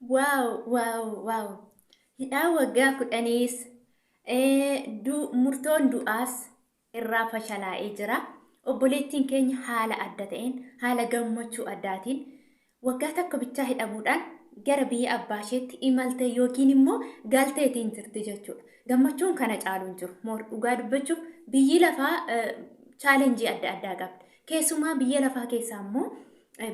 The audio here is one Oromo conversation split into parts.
Wow wow wow hidhaa waggaa 10s murtoon du'aas irraa fashalaa'ee jira. Obboleettiin keenya haala adda ta'een haala gammachuu addaatiin waggaa tokko bichaa hidhamuudhaan gara biyya abbaa isheetti imaltee yookiin immoo galteetiin jirti jechuudha. Gammachuun kana caalu hin jiru. Moor dhugaa dubbachuuf biyyi lafaa challenge adda addaa qabdi. Keessumaa biyya lafaa keessaa immoo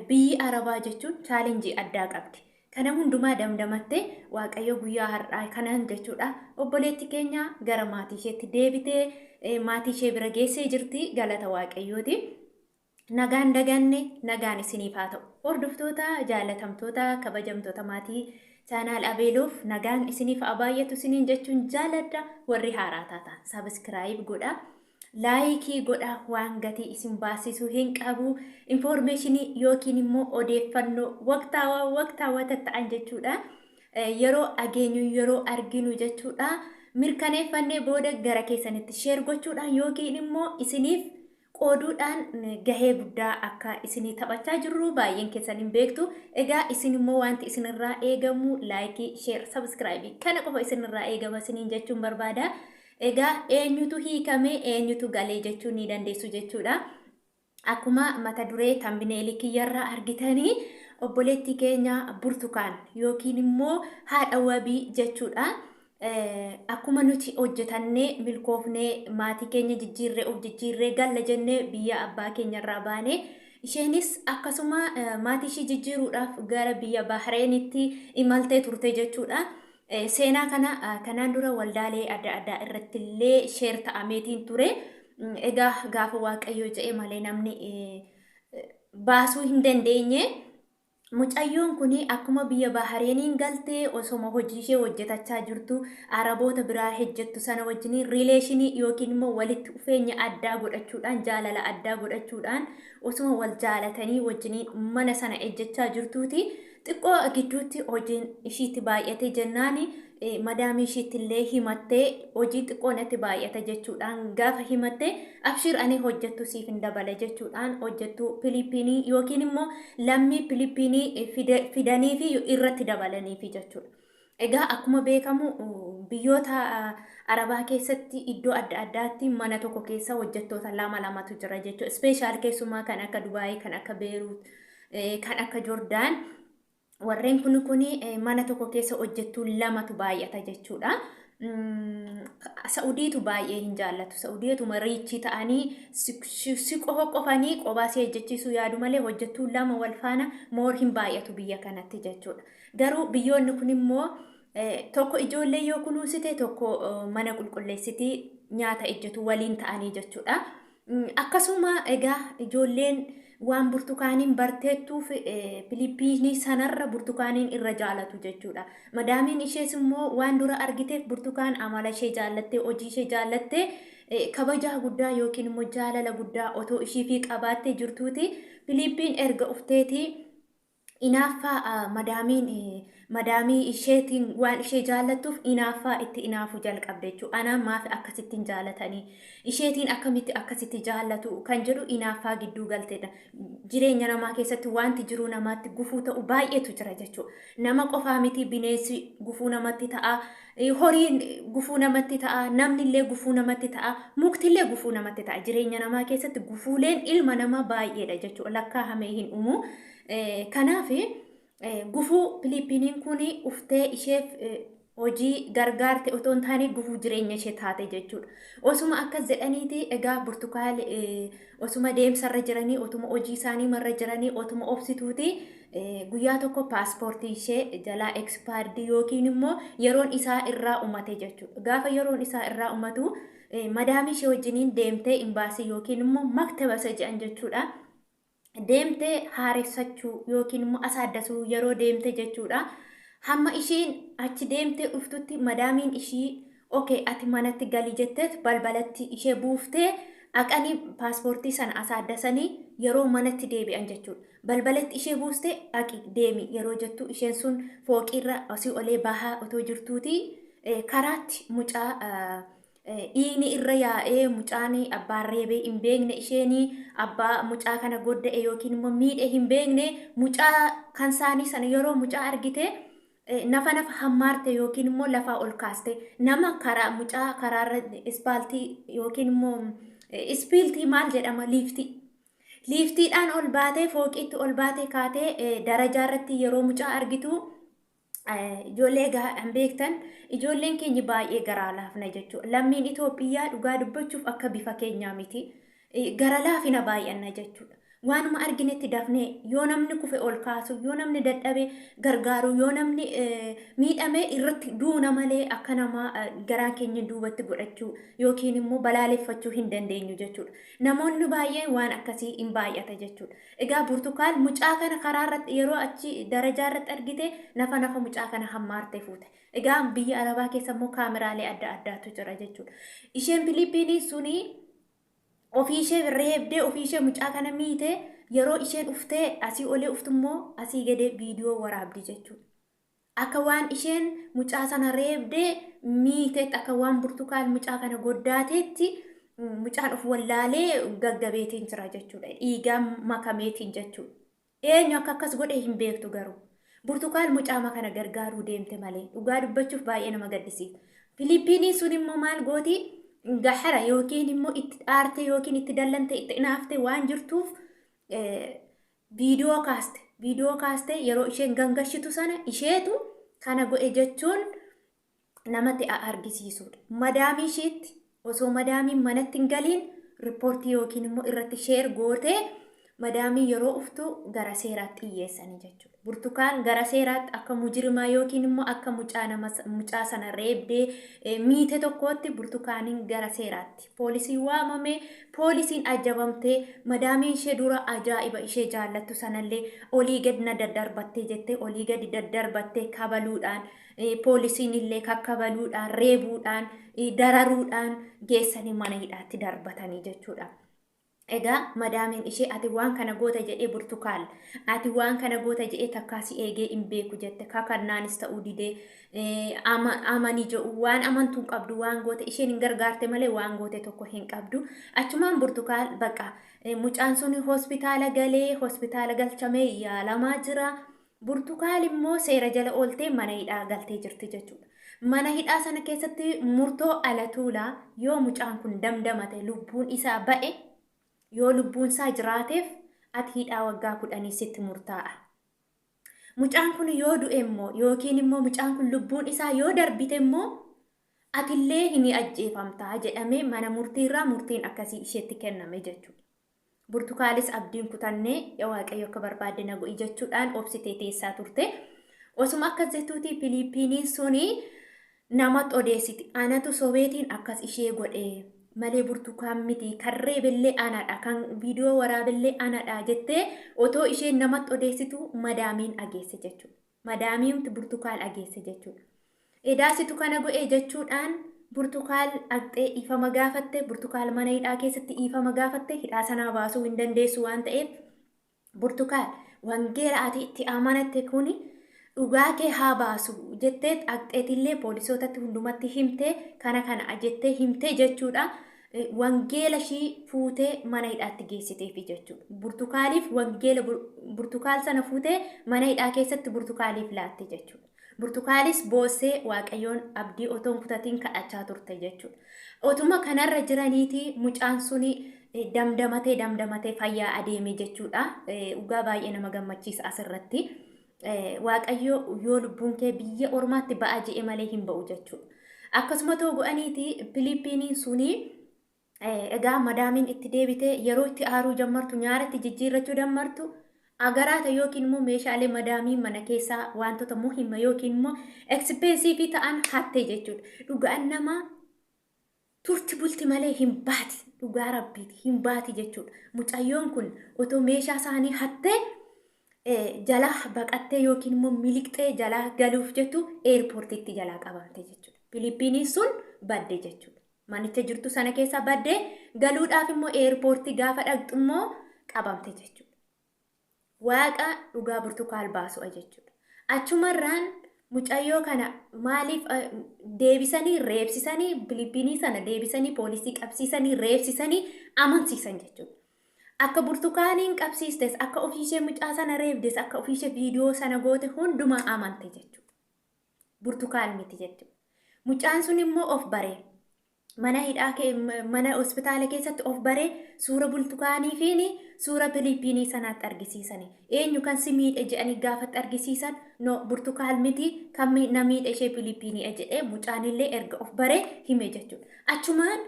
biyyi Arabaa jechuun challenge addaa qabdi. Kana hundumaa damdamattee Waaqayyo guyyaa har'aa kanan jechuudha. Obboleetti keenya gara maatii isheetti deebitee maatii ishee bira geessee jirti. Galata Waaqayyooti. Nagaan daganne nagaan isiniif haa ta'u. Hordoftoota jaalatamtoota kabajamtoota maatii channel Abeeloof nagaan isiniif haa baay'atu isiniin jechuun jaaladha. Warri haaraa taatan subscribe godha. Like godha, waan gatii isin baasisuu hin qabu. Information yookiin immoo odeeffannoo waqtaawaa waqtaawaa tatta'an jechuudha. Yeroo dhageenyu, yeroo arginu jechuudha. Mirkaneeffannee booda gara keessanitti share gochuudhaan yookiin immoo isiniif qooduudhaan gahee guddaa akka isinii taphachaa jirru baay'een keessan hin beektu. Egaa isin immoo wanti isinirraa eegamu like, share, subscribe kana qofa isinirraa eegama isiniin jechuun barbaada. Egaa eenyutu hiikamee, eenyutu galee jechuu ni dandeessu jechuudha. Akkuma mata duree thumbnail kiyyarraa argitanii, obboleettii keenya Burtukaan yookiin immoo haadha wabii jechuudha. Akkuma nuti hojjetannee milkoofnee maatii keenya jijjiirree, of jijjiirree galla jennee biyya abbaa keenyarraa baanee, isheenis akkasuma maatii ishii jijjiiruudhaaf gara biyya Bahreenitti imaltee turte jechuudha. Seenaa kana kanaan dura waldaalee adda addaa irratti illee share ta'ameetiin ture. Egaa gaafa Waaqayyo jedhe malee namni baasuu hin dandeenye. Mucayyoon kun akkuma biyya Bahareeniin galtee osoma hojii ishee hojjetachaa jirtu Araboota biraa hojjettu sana wajjin relation yookiin immoo walitti dhufeenya addaa godhachuudhaan, jaalala addaa godhachuudhaan, osuma wal jaalatanii wajjiniin mana sana ejjechaa jirtuuti. Xiqqoo gidduutti hojiin ishiitti baay'ate jennaan madaamii ishiitti illee himattee, hojii xiqqoo natti baay'ata jechuudhaan gaafa himatte, abshir, ani hojjettu siif hin dabala jechuudhaan hojjettu Filiippiinii yookiin immoo lammii Filiippiinii fidanii fi irratti dabalaniifi jechuudha. Egaa akkuma beekamu biyyoota Arabaa keessatti iddoo adda addaatti mana tokko keessa hojjettoota lama lamatu jira jechuudha. Special keessumaa kan akka Dubaayii, kan akka Beeruut, kan akka Jordaan, warreen kun mana tokko keessa hojjettuu lamatu baay'ata jechuudha. Sa'udiitu baay'ee hin jaallatu. Sa'udiituma rich ta'anii si qofa qofanii qobaa si hojjechiisuu yaadu malee hojjettuu lama wal faana more hin baay'atu biyya kanatti jechuudha. Garuu biyyoonni kun immoo tokko ijoollee yoo kunuunsite, tokko mana qulqulleessitii, nyaata ejjetu waliin ta'anii jechuudha. Akkasuma egaa ijoolleen waan Burtukaaniin barteettuuf Filiippiinii sanarra Burtukaaniin irra jaalatu jechuudha. Madaamiin ishees immoo waan dura argiteef Burtukaan amala ishee jaallattee, hojii ishee jaallattee, kabajaa guddaa yookiin immoo jaalala guddaa otoo ishiifii qabaattee jirtuuti. Filiippiin erga ufteetii inaaffaa madaamiin madaamii isheetiin waan ishee jaallattuuf inaaffaa itti inaafu jalqabde jechuudha. Anaan maaf akkasitti hin jaalatanii? Isheetiin akkamitti akkasitti jaallatu kan jedhu inaaffaa gidduu galteedha. Jireenya namaa keessatti wanti jiruu namaatti gufuu ta'u baay'eetu jira jechuudha. Nama qofaa miti, bineensi gufuu namatti ta'a. Horiin gufuu namatti ta'a. Namni illee gufuu namatti ta'a. Mukti illee gufuu namatti ta'a. Jireenya namaa keessatti gufuuleen ilma namaa baay'eedha jechuudha. Lakkaa'amee hin dhumu. Kanaaf gufuu Filiippiiniin kun uftee isheef hojii gargaarte otoo hin taane gufuu jireenya ishee taate jechuudha. Osuma akkas jedhaniiti egaa Burtukaan osuma deemsarra jiranii, otuma hojii isaanii marra jiranii, otuma obsituuti, guyyaa tokko paaspoortii ishee jalaa expired yookiin immoo yeroon isaa irraa umate jechuudha. Gaafa yeroon isaa irraa umatu madaamii ishee wajjiniin deemtee imbaasii yookiin immoo maktaba isa jedhan jechuudha. Deemtee haaressachuu yookiin immoo asaaddasuu yeroo deemte jechuudha. Hamma ishiin achi deemtee dhuftutti madaamiin ishii, "Okay, ati manatti gali," jetteet balbalatti ishee buuftee dhaqanii paaspoortii sana asaaddasanii yeroo manatti deebi'an jechuudha. Balbalatti ishee buustee, "Dhaqi, deemi," yeroo jettu, isheen sun fooqiirra asii olee bahaa otoo jirtuuti karaatti mucaa dhiigni irra yaa'ee, mucaan abbaan reebee hin beekne, isheen abbaa mucaa kana godda'e yookiin immoo miidhe hin beekne, mucaa kan isaanii sana yeroo mucaa argite Nafa nafa hammaarte yookiin immoo lafaa ol kaaste nama karaa mucaa karaarra ispaaltii yookiin immoo ispiiltii maal jedhama, liiftii. Liiftiidhaan ol baatee, fooqiitti ol baatee kaatee darajaa irratti yeroo mucaa argitu, ijoollee hin beektan, ijoolleen keenya baay'ee garaa laafna jechuudha. Lammiin Itoophiyaa dhugaa dubbachuuf akka bifa keenyaa miti. Gara laafina baay'anna jechuudha. Waanuma arginetti dafnee yoo namni kufe ol kaasu, yoo namni dadhabe gargaaru, yoo namni miidhame irratti duuna malee akka namaa garaan keenya duubatti godhachuu yookiin immoo balaaleffachuu hin dandeenyu jechuudha. Namoonni baay'een waan akkasii hin baay'ata jechuudha. Egaa Burtukaan mucaa kana karaa irratti yeroo achi darajaa irratti argite nafa nafa mucaa kana hammaarte fuute. Egaa biyya Arabaa keessa immoo kaameraalee adda addaatu jira jechuudha. Isheen Filiippiinii suni ofii ishee reebdee, ofii ishee mucaa kana miite, yeroo isheen uftee asii olee uftu immoo asii gadee viidiyoo waraabdi jechuudha. Akka waan isheen mucaa sana reebdee miiteetti, akka waan Burtukaan mucaa kana goddaateetti, mucaan of wallaalee gaggabeetiin jira jechuudha. Dhiigaan makameetiin jechuudha. Eenyu akka akkas godhe hin beektu garuu. Burtukaan mucaama kana gargaaruu deemte malee, dhugaa dubbachuuf baay'ee nama gaddisiisa. Filiippiiniin sun immoo maal gooti? Gahara yookiin immoo itti dhaarte yookiin itti dallante, itti inaafte waan jirtuuf viidiyoo kaaste. Viidiyoo kaaste, yeroo isheen gangashitu sana isheetu kana godhe jechuun namatti argisiisudha. Madaamii isheetti osoo madaamiin manatti hin galiin riippoortii yookiin immoo irratti share gootee, madaamii yeroo uftu gara seeraatti dhiyyeessanii jechuudha. Burtukaan gara seeraatti akka mujirimaa yookiin immoo akka mucaa nama mucaa sana reebdee miite tokkootti Burtukaaniin gara seeraatti. Poolisiin waamame, poolisiin ajjabamtee, madaamiin ishee dura ajaa'iba ishee jaallattu sanallee olii gad na daddarbattee jettee, olii gadi daddarbattee kabaluudhaan, poolisiin illee kakkabaluudhaan, reebuudhaan, dararuudhaan geessanii mana hidhaatti darbatanii jechuudha. Egaa madaamiin ishee ati waan kana goota jedhee, Burtukaal ati waan kana goota jedhee takkaasi eegee hin beeku jette. Kakannaanis ta'uu didee, amanii jedhu waan amantuu hin qabdu, waan goote isheen hin gargaarte malee waan goote tokko hin qabdu. Achumaan Burtukaal bakka mucaan sun hospitaala galee, hospitaala galchamee yaalamaa jira. Burtukaal immoo seera jala ooltee mana hidhaa galtee jirti jechuudha. Mana hidhaa sana keessatti murtoo ala tuulaa yoo mucaan kun damdamate, lubbuun isaa ba'e, yoo lubbuun isaa jiraateef ati hidhaa waggaa 10 sitti murtaa'a. Mucaan kun yoo du'e immoo yookiin immoo mucaan kun lubbuun isaa yoo darbite immoo atillee hin ajjeefamtaa jedhamee mana murtiirraa murtiin akkasii isheetti kenname jechuudha. Burtukaanis abdiin kutannee, yaa Waaqayyo akka barbaadde na godhi jechuudhaan obsitee teessaa turte. Osuma akkas jettuuti Filiippiiniin suni namatti odeessiti. Anatu sobeetiin akkas ishee godhe malee Burtukaan miti, kan reebellee anadha, kan viidiyoo waraabellee anadha jettee otoo isheen namatti odeessitu madaamiin dhageesse jechuudha. Madaamiin Burtukaan dhageesse jechuudha. Edaasitu kana godhe jechuudhaan Burtukaal dhaqxee dhiifama gaafatte. Burtukaal mana hidhaa keessatti dhiifama gaafatte. Hidhaa sanaa baasuu hin dandeessu waan ta'eef, Burtukaal wangeela ati itti amanatte kuni dhugaa kee haa baasu jettee dhaqxeetillee poolisootatti hundumatti himtee, kana kana jettee himtee jechuudha. Wangeela ishii fuutee mana hidhaatti geessiteefi jechuudha. Burtukaaliif wangeela Burtukaal sana fuutee mana hidhaa keessatti Burtukaaliif laatte jechuudha. Burtukaalis boossee Waaqayyoon abdii otoo hin kutatiin kadhachaa turte jechuudha. Otuma kanarra jiraniiti mucaan suni damdamatee damdamatee fayyaa adeeme jechuudha. Dhugaa baay'ee nama gammachiisa asirratti. Waaqayyo yoo lubbuun kee biyya ormaatti ba'a je'e malee hin ba'u jechuudha. Akkasuma ta'u godhaniiti Filiippiiniin suni egaa madaamiin itti deebitee yeroo itti aaruu jammartu, nyaaratti jijjiirrachuu jammartu, agaraata yookiin immoo meeshaalee madaamii mana keessaa wantoota muhimma yookiin immoo expensive ta'an hatte jechuudha. Dhugaan nama turti bulti malee hin baati, dhugaa rabbiiti hin baati jechuudha. Mucayyoon kun otoo meeshaa isaanii hattee jalaa baqattee yookiin immoo miliqxee jalaa galuuf jettu eerpoortiitti jalaa qabamte jechuudha. Filiippiiniin sun badde jechuudha. Manicha jirtu sana keessaa baddee galuudhaaf immoo eerpoortii gaafa dhaqxu immoo qabamte jechuudha. Waaqa dhugaa Burtukaal baasu'a jechuudha. Achumarraan mucayyoo kana maaliif deebisanii reebsisanii, Filiippiinii sana deebisanii poolisii qabsiisanii reebsisanii amansiisan jechuudha. Akka Burtukaaniin qabsiistes, akka ofiishee mucaa sana reebdes, akka ofiishee viidiyoo sana goote hundumaa amante jechuudha. Burtukaan miti jechuudha. Mucaan sun immoo of baree mana hidhaa mana hospitaala keessatti of baree suura Burtukaanii fi suura Filiippiinii sanaatti argisiisani. Eenyu kan si miidhe jedhanii gaafatti argisiisan, no, Burtukaan miti, kan na miidhe ishee Filiippiinii jedhee mucaanillee erga of baree hime jechuudha. Achumaan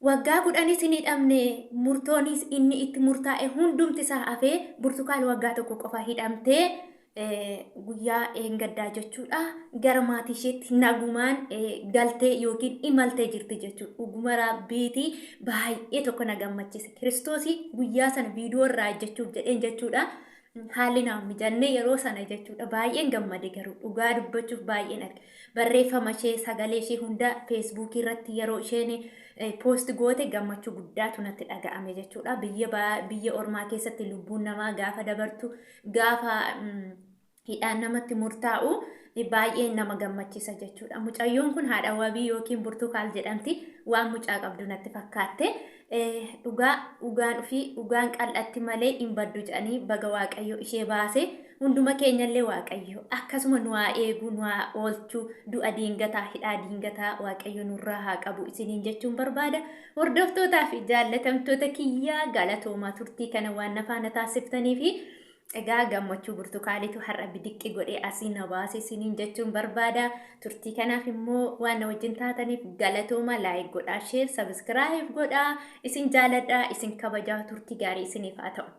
waggaa 10s hin hidhamne, murtoonis inni itti murtaa'e hundumti isaa hafee, Burtukaan waggaa 1 qofa hidhamtee guyyaa eengaddaa jechuudha gara maatii isheetti nagumaan galtee yookiin imaltee jirti jechuudha. Dhuguma Rabbiiti, baay'ee tokko na gammachise. Kiristoosii guyyaa sana viidiyoo irraa hojjechuuf jedheen jechuudha. Haalli naaf mijannee yeroo sana jechuudha. Baay'een gammade garuu, dhugaa dubbachuuf baay'een arge. Barreeffama ishee, sagalee ishee hunda Feesbuukii irratti yeroo isheen poost goote gammachuu guddaatu natti dhaga'ame jechuudha. Biyya ormaa keessatti lubbuun namaa gaafa dabartu, gaafa hidhaan namatti murtaa'u, baay'ee nama gammachiisa jechuudha. Mucayyoon kun haadha wabii yookiin Burtukaal jedhamti. Waan mucaa qabdu natti fakkaatte. Dhugaa dhugaan ofii dhugaan qal'atti malee hin baddu jedhanii, baga Waaqayyo ishee baase. Hunduma keenyallee Waaqayyo akkasuma nu haa eegu, nu haa oolchu, du'a diingataa, hidhaa diingataa Waaqayyo nurraa haa qabu isiniin jechuun barbaada. Hordoftootaa fi jaallatamtoota kiyyaa, galatoomaa turtii kana waan na faana taasiftanii fi egaa gammachuu Burtukaalitu har'a bidiqqi godhee asii na baase isiniin jechuun barbaada. Turtii kanaaf immoo waan na wajjin taataniif galatooma. Like godhaa, share, subscribe godhaa. Isin jaaladhaa, isin kabajaa, turtii gaarii isiniif haa ta'u.